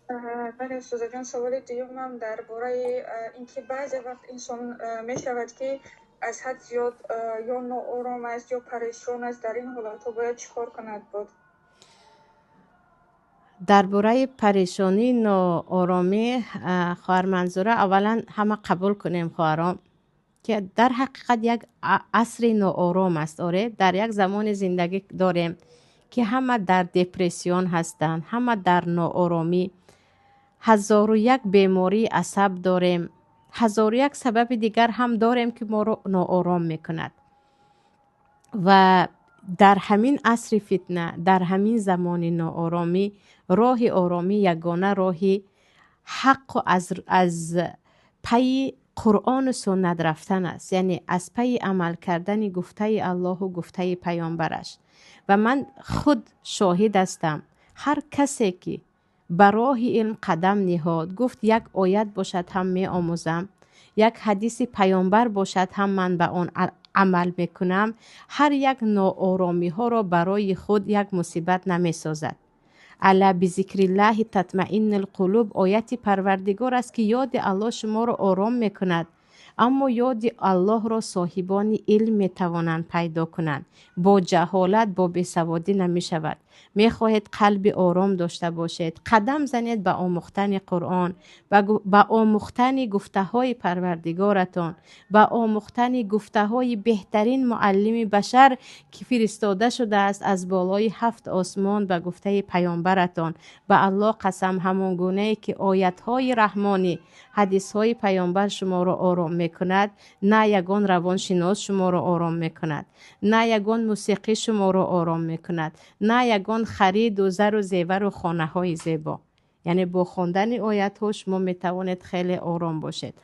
Бале, устозаҷон, саволи дуюмам дар бораи ин ки баъзе вақт инсон мешавад, ки аз ҳад зиёд ё ноором аст, ё парешон аст. Дар ин ҳолатҳо бояд чӣ кор кунад буд? Дар бораи парешонӣ, нооромӣ, хоҳар Манзура, аввалан ҳама қабул кунем, хоҳарон, ки дар ҳақиқат як асри ноором аст. Оре, дар як замони зиндагӣ дорем, ки ҳама дар депрессион ҳастанд, ҳама дар нооромӣ, ҳазору як бемории асаб дорем, ҳазору як сабаби дигар ҳам дорем, ки моро ноором мекунад. Ва дар ҳамин асри фитна, дар ҳамин замони нооромӣ, роҳи оромӣ ягона роҳи ҳаққу аз пайи Қуръону суннат рафтан аст, яъне аз пайи амал кардани гуфтаи Аллоҳу гуфтаи паёмбараш. Ва ман худ шоҳид ҳастам: ҳар касе ки ба роҳи илм қадам ниҳод, гуфт, як оят бошад ҳам меомӯзам, як ҳадиси паёмбар бошад ҳам ман ба он амал мекунам, ҳар як нооромиҳоро барои худ як мусибат намесозад. «ألا بذكر الله تطمئن القلوب» ояти Парвардигор аст, ки ёди Аллоҳ шуморо ором мекунад. Аммо ёди Аллоҳро соҳибони илм метавонанд пайдо кунанд. Бо ҷаҳолат, бо бесаводӣ намешавад. Мехоҳед қалби ором дошта бошед, қадам занед ба омӯхтани Қуръон, ба омӯхтани гуфтаҳои Парвардигоратон, ба омӯхтани гуфтаҳои беҳтарин муаллими башар, ки фиристода шудааст аз болои ҳафт осмон, ба гуфтаи паёмбаратон. Ба Аллоҳ қасам, ҳамон гунае ки оятҳои раҳмонӣ, ҳадисҳои паёмбар шуморо ором мекунад, на ягон равоншинос шуморо ором мекунад, на ягон мусиқӣ шуморо ором мекунад, на ягон хариду зару зевару хонаҳои зебо. Яъне бо хондани оятҳо шумо метавонед хеле ором бошед.